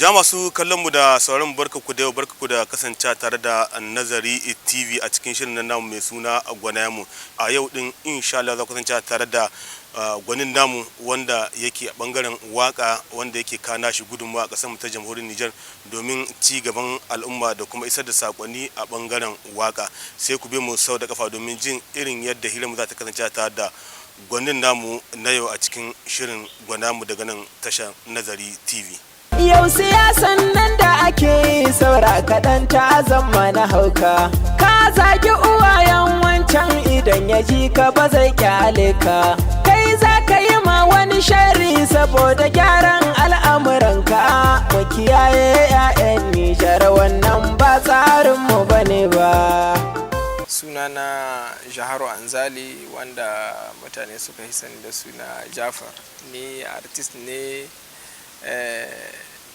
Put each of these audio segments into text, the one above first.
Ja masu kallon mu da sauran, barka ku da yau, barka ku da kasance tare da Nazari TV a cikin shirin nan namu mai suna Gwanayenmu. A yau din, insha Allah, za ku kasance tare da gwanin namu wanda yake a bangaren waka, wanda yake kana shi gudunmawa a kasar mu ta Jamhuriyar Nijar domin ci gaban al'umma da kuma isar da sakonni a bangaren waka. Sai ku bi mu sau da kafa domin jin irin yadda hirar za ta kasance tare da gwanin namu na yau a cikin shirin Gwanayenmu daga nan tashar Nazari TV. Yau siyasan nan da ake yi, saura kaɗan ta zama na hauka. Ka zagi uwayen wancan, idan ya ji ka ba zai kyale ka. Kai za ka yi ma wani shari saboda gyaran al'amuranka. Mu kiyaye 'ya'yan Nijar, wannan ba tsarinmu ba ne ba. Sunana Jaharu Anzali, wanda mutane suka yi sani da suna Jafar. Ni artist ne,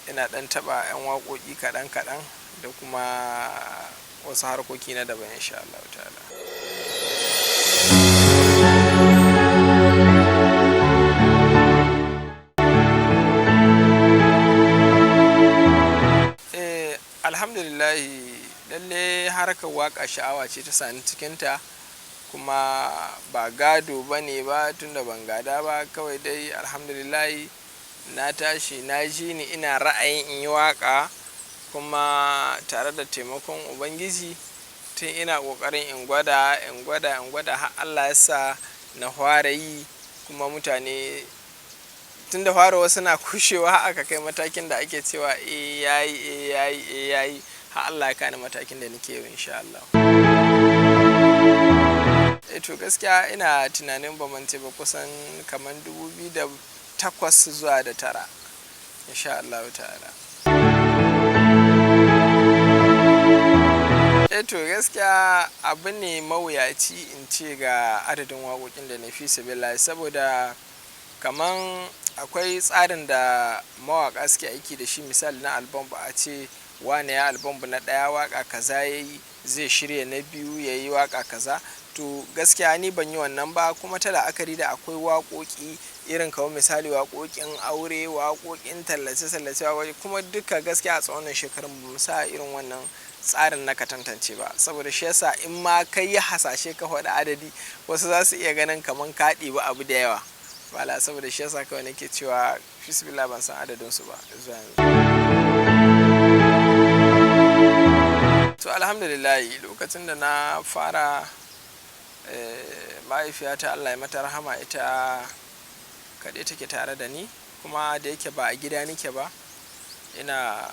ina dan taba 'yan waƙoƙi kaɗan-kaɗan da kuma wasu harkoki na daban, insha Allah ta'ala. Alhamdulillahi, lalle harkar waka sha'awa ce ta sani cikinta, kuma ba gado ba ne ba, tunda ban gada ba. Kawai dai alhamdulillahi, na tashi na ji ni ina ra'ayin in yi waka, kuma tare da taimakon Ubangiji, tun ina ƙoƙarin in gwada, in gwada, in gwada, har Allah ya sa na fara yi. Kuma mutane tun da fara wasu na kushewa, aka kai matakin da ake cewa eh yayi, eh yayi, eh yayi, har Allah ya kani matakin da nake yau, insha Allah. Eh to, gaskiya ina tunanin ba mance ba, kusan kamar 2008 zuwa da tara, insha Allah ta'ala. Eh to, gaskiya abu ne mawuyaci in ce ga adadin waƙoƙin da na fi sabillahi, saboda kaman akwai tsarin da mawaƙa suke aiki da shi, misali na album. Ba a ce wane ya album na ɗaya waƙa kaza yayi, zai shirya na biyu ya yi waƙa kaza. To gaskiya ni ban yi wannan ba, kuma ta la'akari da akwai waƙoƙi irin kamar misali waƙoƙin aure, waƙoƙin tallace-tallace, waƙoƙi kuma duka. Gaskiya a tsawon shekarun ba mu sa irin wannan tsarin na ka tantance ba, saboda shi yasa in ma kai yi hasashe ka faɗi adadi, wasu za su iya ganin kamar ka ɗibi abu da yawa. Wala, saboda shi yasa kawai nake cewa fisbillah ban san adadin su ba zuwa yanzu. To alhamdulillah, lokacin da na fara, mahaifiyata, Allah ya mata rahama, ita kaɗai take tare da ni. Kuma da yake ba a gida nake ba, ina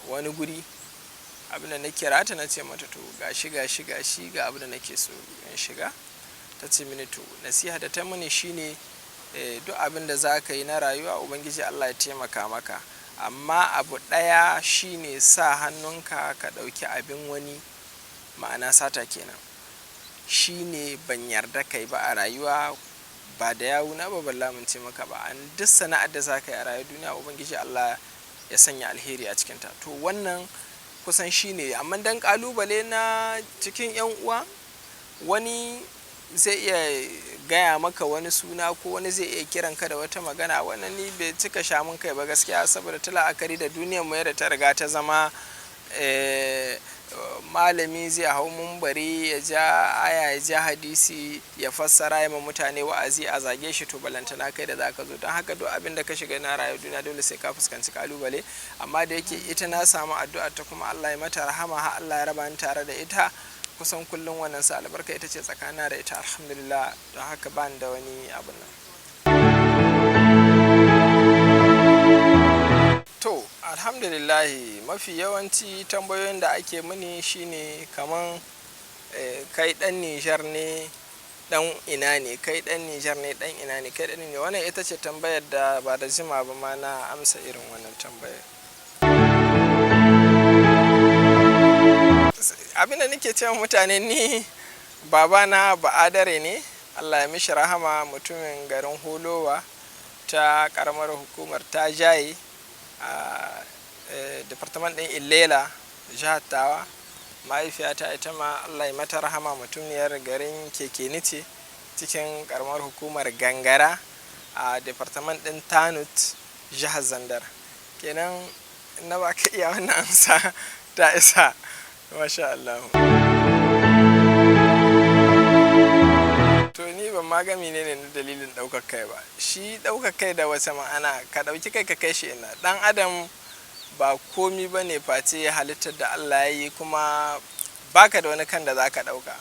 wani guri, abin da na kira ta na ce mata, "To gashi, gashi, gashi, ga abin da nake so in shiga." Ta ce mini, to nasiha da ta mini shine, duk abin da za ka yi na rayuwa, Ubangiji Allah ya taimaka maka, amma abu ɗaya shine sa hannunka ka ɗauki abin wani, ma'ana sata kenan, shine ban yarda kai ba a rayuwa. Ba da yawuna ba, ban lamunce maka ba. An duk sana'ar da za ka yi a rayuwar duniya, Ubangiji Allah ya sanya alheri a cikinta. To wannan kusan shine. Amma dan kalubale na cikin yan uwa, wani zai iya gaya maka wani suna, ko wani zai iya kiran ka da wata magana. Wannan ni bai cika sha mun kai ba gaskiya, saboda ta la'akari da duniyar mu yadda ta riga ta zama, malami zai hau mumbari ya ja aya, ya ja hadisi, ya fassara, ya ma mutane wa'azi, a zage shi. To balantana kai da zaka zo. Don haka duk abin da ka shiga na rayuwar duniya, dole sai ka fuskanci kalubale. Amma da yake ita na samu addu'a ta, kuma Allah ya mata rahama, har Allah ya raba ni tare da ita, kusan kullum wannan sa albarka ita ce tsakanina da ita, alhamdulillah. Don haka ba ni da wani abun nan. To alhamdulillahi, mafi yawanci tambayoyin da ake mini shine kaman, kai dan Nijar ne, dan ina ne? Kai dan Nijar ne, dan ina ne? Kai dan ne? Wannan ita ce tambayar da ba da jima ba ma na amsa irin wannan tambayar. Abin da nake cewa mutane, ni babana Ba'adare ne, Allah ya mishi rahama, mutumin garin Holowa ta karamar hukumar ta Jaye a departament ɗin Illela, jihar Tawa. Mahaifiyata ita ma, Allah ya mata rahama, mutumiyar garin Kekeni ce cikin karamar hukumar Gangara a departament ɗin Tanut, jihar Zandar kenan. Na ba ka iya wannan amsa ta isa, masha Allah. To ni ban ma ga menene na dalilin ɗaukar kai ba. Shi ɗaukar kai da wace ma'ana? Ka ɗauki kai ka kai shi ina? Ɗan adam ba komi ba ne face halittar da Allah ya yi, kuma baka da wani kan da za ka ɗauka.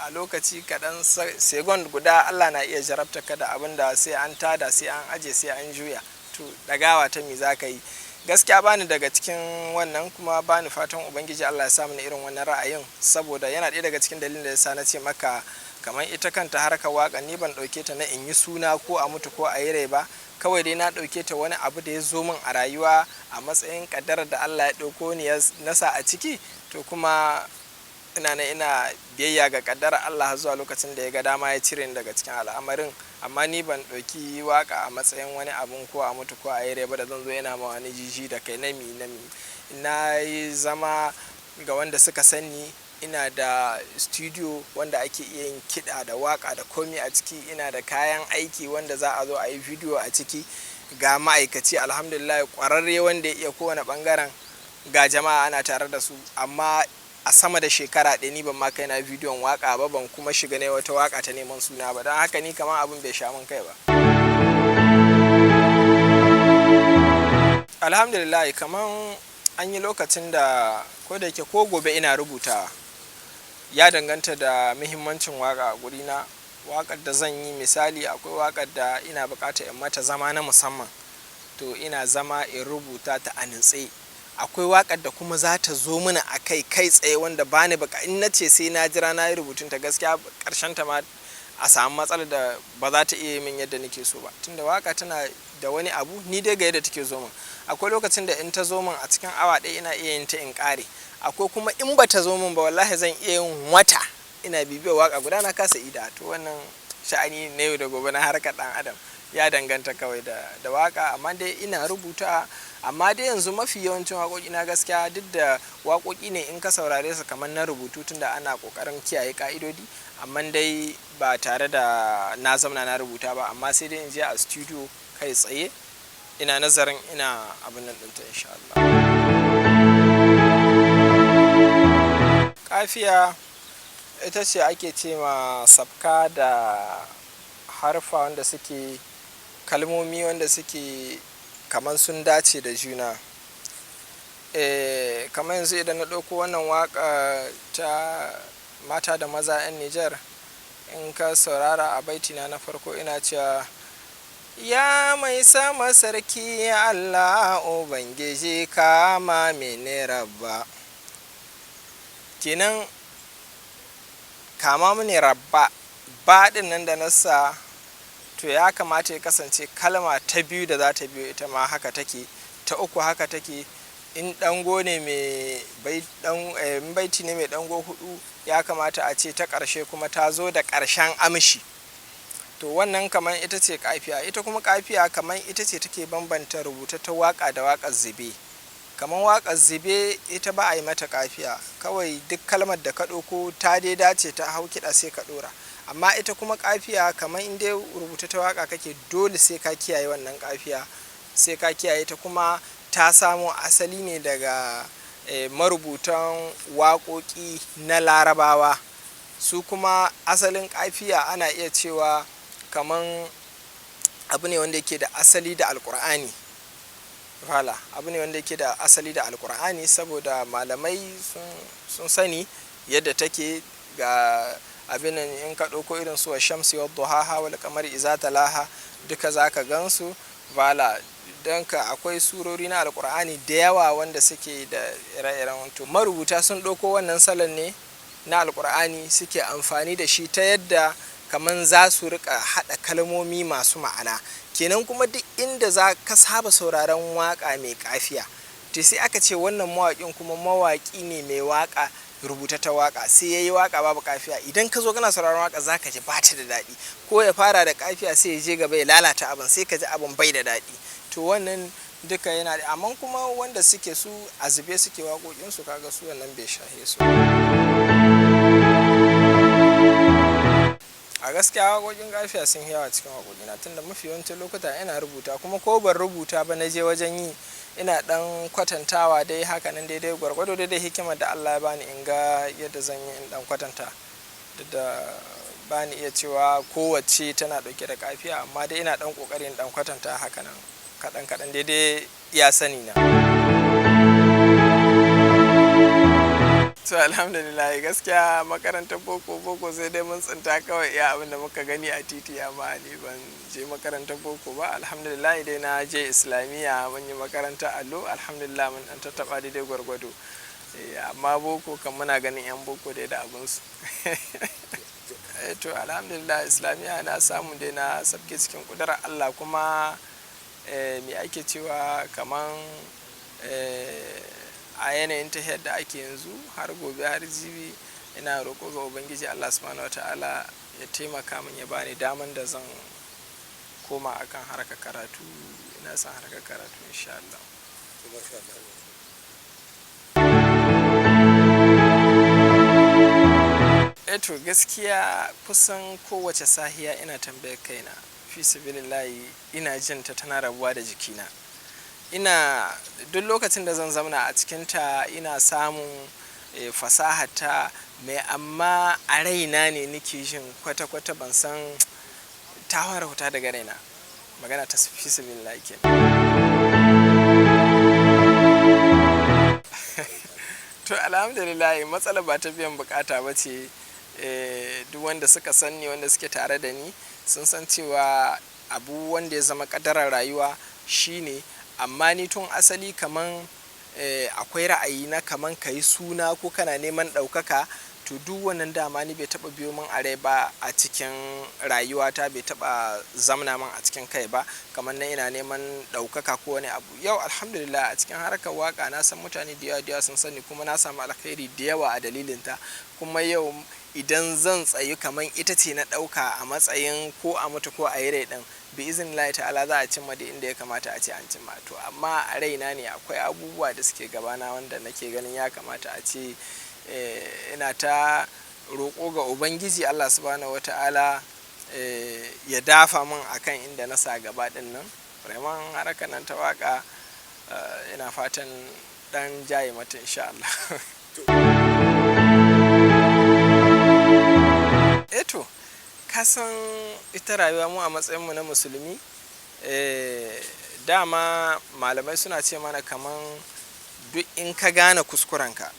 A lokaci kaɗan, second guda, Allah na iya jarabta ka da abin da sai an tada, sai an aje, sai an juya. To ɗagawa ta me za ka yi? Gaskiya bani daga cikin wannan, kuma bani fatan Ubangiji Allah ya sa mini irin wannan ra'ayin, saboda yana ɗaya daga cikin dalilin da ya sa na ce maka kamar ita kanta harkar waka ni ban ɗauke ta na in yi suna ko a mutu ko a yi rai ba. Kawai dai na ɗauke ta wani abu da ya zo min a rayuwa a matsayin ƙaddarar da Allah ya ɗauko ni ya nasa a ciki. To kuma ina na ina biyayya ga ƙaddarar Allah zuwa lokacin da ya ga dama ya cire ni daga cikin al'amarin. Amma ni ban ɗauki waka a matsayin wani abun ko a mutu ko a yi rai ba da zan zo yana ma wani jiji da kai. Na mi na yi zama ga wanda suka sani, ina da studio wanda ake iya yin kiɗa da waka da komi a ciki. Ina da kayan aiki wanda za a zo a yi video a ciki. Ga ma'aikaci, alhamdulillah, ƙwararre wanda ya iya kowane ɓangaren. Ga jama'a ana tare da su. Amma a sama da shekara 1 ni ban ma kai na bidiyon waka ba, ban kuma shiga ne wata waka ta neman suna ba. Don haka ni kamar abin bai sha min kai ba. Alhamdulillah, kamar an yi lokacin da ko da yake ko gobe ina rubutawa, ya danganta da muhimmancin waka a gurina. Wakar da zan yi, misali, akwai wakar da ina bukata in mata zama na musamman, to ina zama in rubuta ta a nutse. Akwai wakar da kuma za ta zo mana a kai kai tsaye wanda bani baka in na ce sai na jira na yi rubutun ta, gaskiya karshen ta ma a samu matsalar da ba za ta iya min yadda nake so ba, tunda waka tana da wani abu. Ni dai ga yadda take zo min, akwai lokacin da in ta zo min a cikin awa 1 ina iya yin ta in kare. Akwai kuma in ba ta zo min ba, wallahi zan iya yin wata ina bibiyar waka guda na kasa ida. To wannan sha'ani na yau da gobe na harkar dan adam, ya danganta kawai da waka. Amma dai ina rubuta. Amma dai yanzu mafi yawancin waƙoƙi na, gaskiya, duk da waƙoƙi ne in ka saurare su kamar na rubutu, tunda ana ƙoƙarin kiyaye ƙa'idodi, amma dai ba tare da na zamana na rubuta ba. Amma sai dai in je a studio kai tsaye ina nazarin, ina abin nan ɗinta, insha Allah. Kafiya ita ce ake ce ma sabka da harfa wanda suke kalmomi wanda suke kamar sun dace da juna. Kamar yanzu idan na ɗauko wannan waƙa ta mata da maza 'yan Nijar, in ka saurara a baitina na farko ina cewa: "Ya mai sama sarki Allah Ubangiji, kama mini rabba." Kenan kama mini rabba, ba ɗin nan da na sa, to ya kamata ya kasance kalma ta biyu da za ta biyo ita ma haka take, ta uku haka take. In ɗango ne mai baiti ne mai ɗango hudu, ya kamata a ce ta ƙarshe kuma ta zo da ƙarshen amshi. To wannan kamar ita ce kafiya. Ita kuma kafiya kamar ita ce take bambanta rubuta ta waka da waƙar zube. Kamar waƙar zube ita ba a yi mata kafiya, kawai duk kalmar da ka ɗauko ta dai dace ta hau kiɗa sai ka ɗora. Amma ita kuma kafiya, kamar in dai rubuta ta waka kake, dole sai ka kiyaye wannan kafiya, sai ka kiyaye ta. Kuma ta samo asali ne daga marubutan waƙoƙi na Larabawa. Su kuma asalin kafiya ana iya cewa kaman abu ne wanda yake da asali da Alkur'ani. Wala abu ne wanda yake da asali da Alkur'ani, saboda malamai sun sani yadda take. Ga abin nan, in ka ɗauko irin su "wa shamsi wa duhaha wal qamari iza talaha", duka zaka gansu. Wala don ka akwai surori na Alkur'ani da yawa wanda suke da ire-iren. To marubuta sun ɗauko wannan salon ne na Alkur'ani suke amfani da shi ta yadda kaman za su rika haɗa kalmomi masu ma'ana. Kenan kuma duk inda za ka saba sauraron waƙa mai kafiya, to sai aka ce wannan mawaƙin kuma mawaƙi ne mai waƙa rubuta ta waƙa, sai ya yi waƙa babu kafiya, idan ka zo kana sauraron waƙa za ka ji ba ta da daɗi. Ko ya fara da kafiya sai ya je gaba ya lalata abin, sai ka ji abin bai da daɗi. To wannan duka yana da. Amma kuma wanda suke su a zube suke waƙoƙinsu, kaga su wannan bai shahe su. A gaskiya waƙoƙin kafiya sun yawa cikin waƙoƙina, tunda mafi yawancin lokuta ina rubuta, kuma ko ban rubuta ba na je wajen yi Ina dan kwatantawa dai haka nan daidai gwargwado, daidai hikimar da Allah ya bani, in ga yadda zan yi in dan kwatanta. Duk da bani iya cewa kowace tana dauke da kafiya, amma dai ina dan kokarin dan kwatanta haka nan kaɗan kaɗan daidai iya sani na. To, alhamdulillah, gaskiya makarantar boko boko sai dai mun tsinta kawai, iya abin da muka gani a titi, amma ni ban je makarantar boko ba. Alhamdulillah dai na je Islamiyya, mun yi makarantar allo, alhamdulillah mun dan tattaba daidai gwargwado. Amma boko kan muna ganin yan boko dai da abinsu. To, alhamdulillah, Islamiyya na samu dai na sabke cikin kudurar Allah. Kuma me ake cewa, kaman a yanayin ta yadda ake yanzu, har gobe har jibi, ina roƙo ga Ubangiji Allah Subhanahu Wataala ya taimaka min, ya bani daman da zan koma akan harkar karatu. Ina son harkar karatu, insha Allah. To, masha Allah. To, gaskiya kusan kowace sahiya ina tambayar kaina, fi sabilillahi, ina jin ta tana rabuwa da jikina. Ina duk lokacin da zan zauna a cikinta ina samun fasahata mai, amma a raina ne nake jin kwata-kwata ban san ta fara fita daga raina. Magana ta fi sabilillahi kenan. To, alhamdulillah, matsala ba ta biyan bukata ba ce. Duk wanda suka san ni, wanda suke tare da ni, sun san cewa abu wanda ya zama kadarar rayuwa shine. Amma ni tun asali kaman akwai ra'ayi na kaman ka yi suna ko kana neman ɗaukaka. To, duk wannan dama ni bai taɓa biyo min a rai ba a cikin rayuwata, bai taɓa zamna min a cikin kai ba, kamar na ina neman ɗaukaka ko wani abu. Yau alhamdulillah a cikin harkar waka na san mutane da yawa da yawa sun sani, kuma na samu alkhairi da yawa a dalilinta. Kuma yau idan zan tsayu kamar ita ce na ɗauka a matsayin ko a mutu ko a yi rai ɗin, bi iznillahi ta'ala za a cimma da inda ya kamata a ce an cimma. To, amma a raina ne akwai abubuwa da suke gabana wanda nake ganin ya kamata a ce ina ta roƙo ga Ubangiji Allah Subhanahu Wata'ala ya dafa min akan inda na sa gaba ɗin nan. Vraiment, harkar nan ta waka ina fatan dan jaye mata, insha Allah. To, ka san ita rayuwa, mu a matsayinmu na Musulmi, dama malamai suna ce mana kaman duk in ka gane kuskurenka,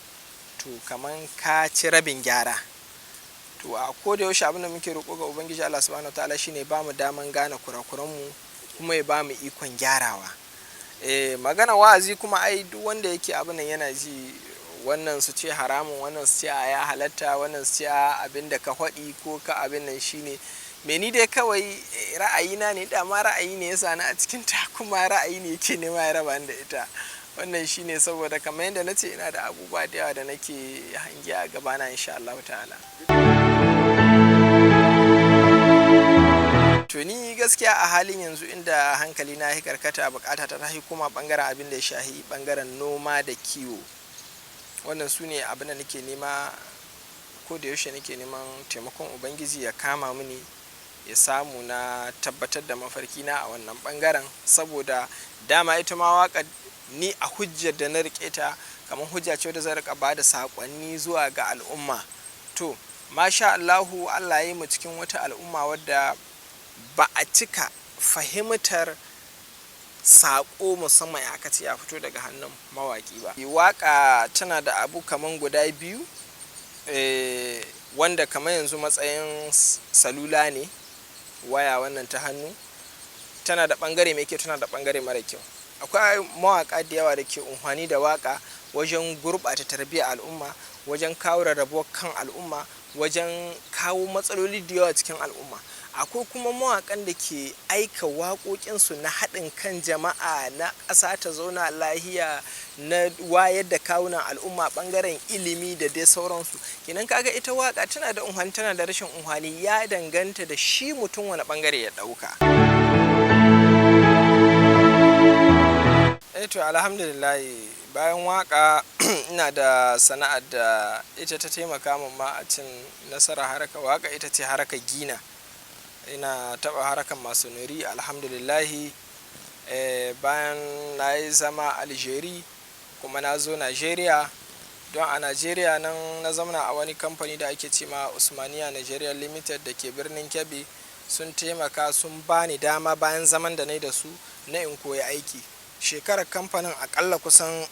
to kaman ka ci rabin gyara. To, a ko da yaushe abin da muke roƙo ga Ubangiji Allah Subhanahu Wataala shine ba mu daman gane kurakuranmu kuma ya ba mu ikon gyarawa. Magana wa'azi kuma, ai duk wanda yake abin nan yana ji, wannan su ce haramun, wannan su ce a ya halatta, wannan su ce a abin da ka faɗi ko ka abin nan shine me. Ni dai kawai ra'ayina ne, dama ra'ayi ne ya sani a cikin ta, kuma ra'ayi ne yake nema ya raba ni da ita. Wannan shine, saboda kamar yadda na ce, ina da abubuwa da yawa da nake hangi a gabana, insha Allah ta'ala. To, ni gaskiya a halin yanzu inda hankali na ya karkata, bukata ta tahi kuma bangaren abin da ya shahi bangaren noma da kiwo. Wannan su ne abin da nake nema. Ko da yaushe nake neman taimakon Ubangiji ya kama mini, ya samu na tabbatar da mafarki na a wannan bangaren. Saboda dama ita ma waka, ni a hujjar da na rike ta, kamar hujja ce wadda zan rika bada sakonni zuwa ga al'umma. To, masha Allahu, Allah ya yi mu cikin wata al'umma wadda ba a cika fahimtar saƙo, musamman aka ce ya fito daga hannun mawaƙi ba. Waƙa tana da abu kaman guda biyu, wanda kamar yanzu matsayin salula ne, waya wannan ta hannu, tana da ɓangare mai kyau, tana da ɓangare mara kyau. Akwai mawaƙa da yawa da ke amfani da waƙa wajen gurɓata tarbiyyar al'umma, wajen kawo rarrabuwar kan al'umma, wajen kawo matsaloli da yawa cikin al'umma. Akwai kuma mawaƙan da ke aika waƙoƙinsu na haɗin kan jama'a, na ƙasa ta zauna lahiya, na wayar da kawunan al'umma ɓangaren ilimi da dai sauransu. Kenan kaga ita waƙa tana da unhwani, tana da rashin unhwani, ya danganta da shi mutum wani ɓangare ya ɗauka. To, alhamdulillah, bayan waka ina da sana'ar da ita ta taimaka min ma a cin nasara harkar waka, ita ce harkar gina. Ina taɓa harkar masonry, alhamdulillahi. Bayan na yi zama Algeria kuma na zo Nigeria. Don a Nigeria nan na zamana a wani kamfani da ake ce ma Usmaniya Nigeria Limited da ke birnin Kebbi. Sun taimaka sun bani dama bayan zaman da na yi da su na in koyi aiki. Shekarar kamfanin akalla kusan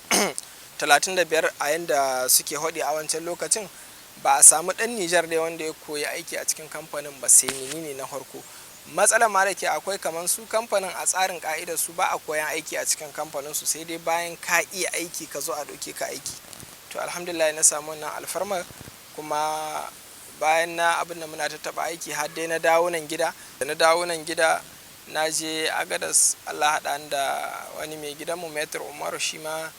35 a yanda suke haɗi a wancan lokacin, ba a samu ɗan Nijar dai wanda ya koyi aiki a cikin kamfanin ba sai ni ne na farko. Matsalar ma da ke akwai, kamar su kamfanin a tsarin ka'idar su ba a koyan aiki a cikin kamfanin su, sai dai bayan ka iya aiki ka zo a ɗauke ka aiki. To, alhamdulillah, na samu wannan alfarmar. Kuma bayan na abin da muna ta taɓa aiki har dai na dawo nan gida. Da na dawo nan gida, na je Agadas, Allah haɗa ni da wani mai gidanmu, Maitre Umaru. Shi ma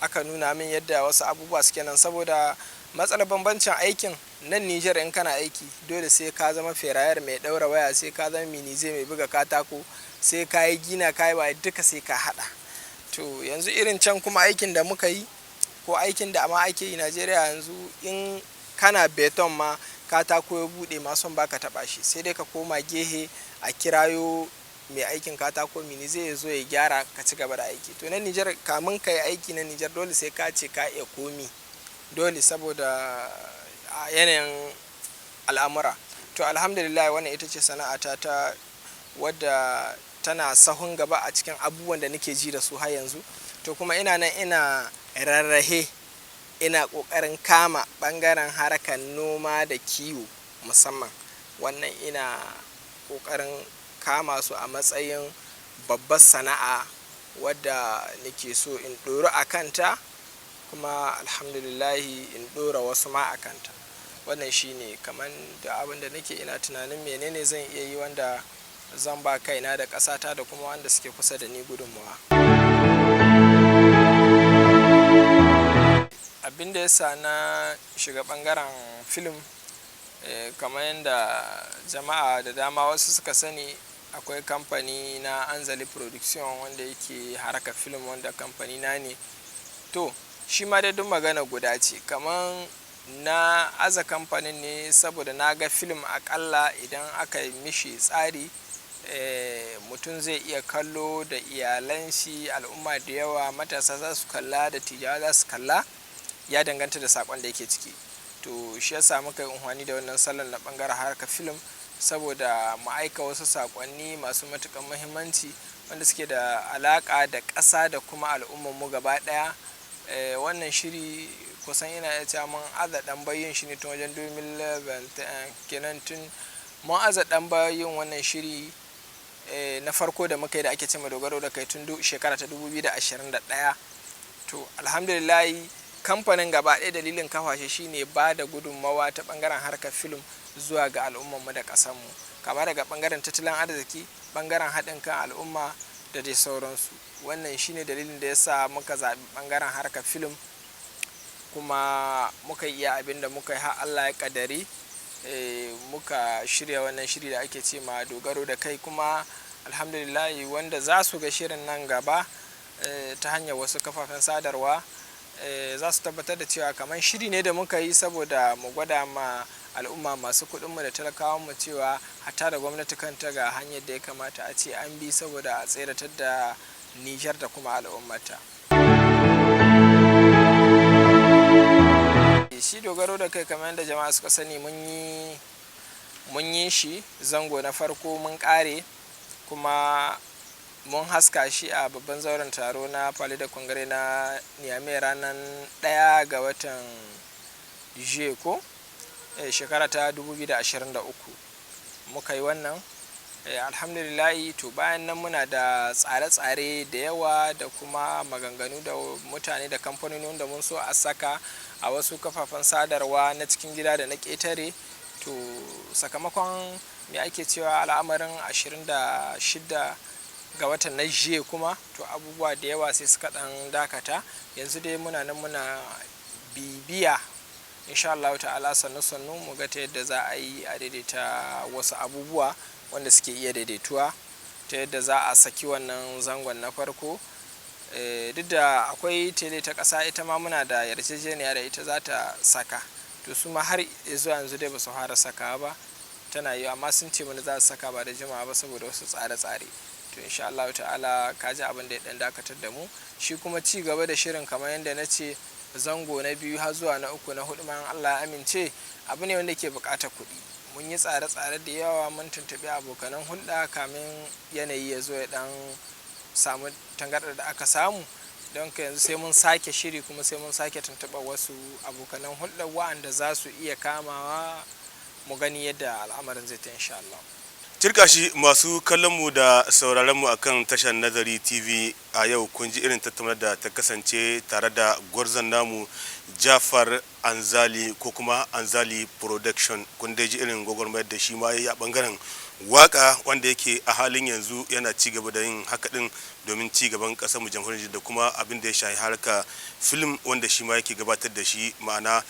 aka nuna min yadda wasu abubuwa suke nan, saboda matsalar bambancin aikin nan Nijar, in kana aiki dole sai ka zama ferrailleur mai ɗaura waya, sai ka zama menuisier mai buga katako, sai ka yi gina, ka yi waye, duka sai ka haɗa. To, yanzu irin can kuma aikin da muka yi ko aikin da ma ake yi Najeriya yanzu, in kana beton ma katako ya buɗe ma son baka taɓa shi, sai dai ka koma gehe a kirayo mai aikin katako, menuisier, ya zo ya gyara, ka ci gaba da aiki. To, na Nijar, kamun ka yi aiki na Nijar, dole sai ka ce ka iya komi, dole, saboda a yanayin al'amura. To, alhamdulillah, wannan ita ce sana'ata ta wadda tana sahun gaba a cikin abubuwan da nake ji da su har yanzu. To, kuma ina nan ina rarrahe, ina ƙoƙarin kama ɓangaren harkar noma da kiwo musamman. Wannan ina ƙoƙarin kama su a matsayin babbar sana'a wadda nake so in ɗoru a kanta, kuma alhamdulillahi in ɗora wasu ma a kanta. Wannan shine kaman da abin da nake ina tunanin menene zan iya yi wanda zan ba kaina da ƙasata da kuma wanda suke kusa da ni gudunmawa. Abin da ya sa na shiga ɓangaren film, kamar yadda jama'a da dama wasu suka sani, akwai kamfani na Anzali Production wanda yake harkar film, wanda kamfani na ne. To, shi ma dai duk magana guda ce. Kaman na aza kamfanin ne saboda na ga film aƙalla idan aka yi mishi tsari, mutum zai iya kallo da iyalan shi, al'umma da yawa, matasa za su kalla, dattijawa za su kalla, ya danganta da saƙon da yake ciki. To, shi ya sa muka yi amfani da wannan salon na ɓangaren harkar film saboda mu aika wasu saƙonni masu matuƙar muhimmanci wanda suke da alaƙa da ƙasa da kuma al'ummar mu gaba ɗaya. Wannan shiri kusan ina iya cewa mun aza ɗan bayin shi ne tun wajen 2021 kenan. Tun mun aza ɗan bayin wannan shiri na farko da muka yi da ake cewa Dogaro da Kai tun shekara ta 2021. To, alhamdulillahi, kamfanin gaba ɗaya dalilin kafa shi shine ba da gudunmawa ta ɓangaren harkar film zuwa ga al'ummar mu da ƙasar mu, kama daga ɓangaren tattalin arziki, ɓangaren haɗin kan al'umma da dai sauransu. Wannan shine dalilin da ya sa muka zaɓi ɓangaren harkar film, kuma muka iya abin da muka yi har Allah ya ƙaddari muka shirya wannan shiri da ake ce ma Dogaro da Kai. Kuma alhamdulillahi, wanda za su ga shirin nan gaba ta hanyar wasu kafafen sadarwa za su tabbatar da cewa kamar shiri ne da muka yi saboda mu gwada ma al'umma, masu kuɗinmu da talakawanmu, cewa hatta da gwamnati kanta ga hanyar da ya kamata a ce an bi saboda a tseratar da Nijar da kuma al'ummata. Shi Dogaro da Kai, kamar yadda jama'a suka sani, mun yi shi zango na farko mun ƙare, kuma mun haska shi a babban zauren taro na Palais de Congrès na Niamey ranar 1 ga watan Juye ko shekara ta 2023 muka yi wannan, alhamdulillahi. To, bayan nan muna da tsare-tsare da yawa da kuma maganganu da mutane da kamfanoni da mun so a saka a wasu kafafen sadarwa na cikin gida da na ƙetare. To, sakamakon me ake cewa al'amarin 26 ga watan na Juye kuma, to abubuwa da yawa sai suka ɗan dakata. Yanzu dai muna nan muna bibiya, insha Allah ta'ala, sannu sannu mu ga ta yadda za a yi a daidaita wasu abubuwa wanda suke iya daidaituwa ta yadda za a saki wannan zangon na farko. Duk da akwai tele ta ƙasa, ita ma muna da yarjejeniya da ita za ta saka. To, su ma har zuwa yanzu dai ba su fara sakawa ba. Tana yiwuwa, amma sun ce mana za su saka ba da jimawa ba saboda wasu tsare-tsare. To, insha Allah ta'ala, ka ji abin da ya dan dakatar da mu. Shi kuma ci gaba da shirin, kamar yadda na ce, zango na biyu har zuwa na uku, na hudu ma, Allah ya amince, abu ne wanda ke buƙatar kuɗi. Mun yi tsare-tsare da yawa, mun tuntuɓi abokanan hulɗa kamin yanayi ya zo ya dan samu tangarɗar da aka samu. Don ka yanzu sai mun sake shiri, kuma sai mun sake tuntuɓar wasu abokanan hulɗar wa'anda za su iya kamawa, mu gani yadda al'amarin zai ta, insha Allah. Cirka shi, masu kallon mu da sauraron mu akan tashar Nazari TV, a yau kun ji irin tattaunar da ta kasance tare da gwarzon namu Jafar Anzali, ko kuma Anzali Production. Kun dai ji irin gwagwarmayar da shi ma ya yi a bangaren waka, wanda yake a halin yanzu yana ci gaba da yin haka din domin ci gaban kasar mu jamhuriyar, da kuma abin da ya shafi harka film wanda shi ma yake gabatar da shi, ma'ana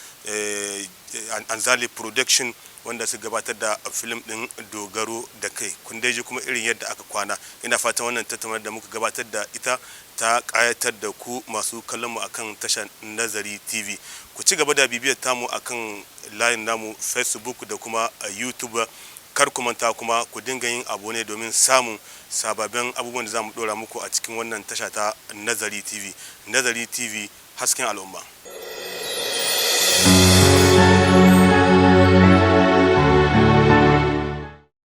Anzali Production, wanda su gabatar da film din Dogaro da Kai. Kun dai ji kuma irin yadda aka kwana. Ina fatan wannan tattaunawar da muka gabatar da ita ta kayatar da ku, masu kallon mu akan tashar Nazari TV. Ku ci gaba da bibiyar tamu akan layin namu Facebook da kuma YouTube. Kar ku manta kuma ku dinga yin abonné domin samun sababbin abubuwan da za mu dora muku a cikin wannan tasha ta Nazari TV. Nazari TV, hasken al'umma.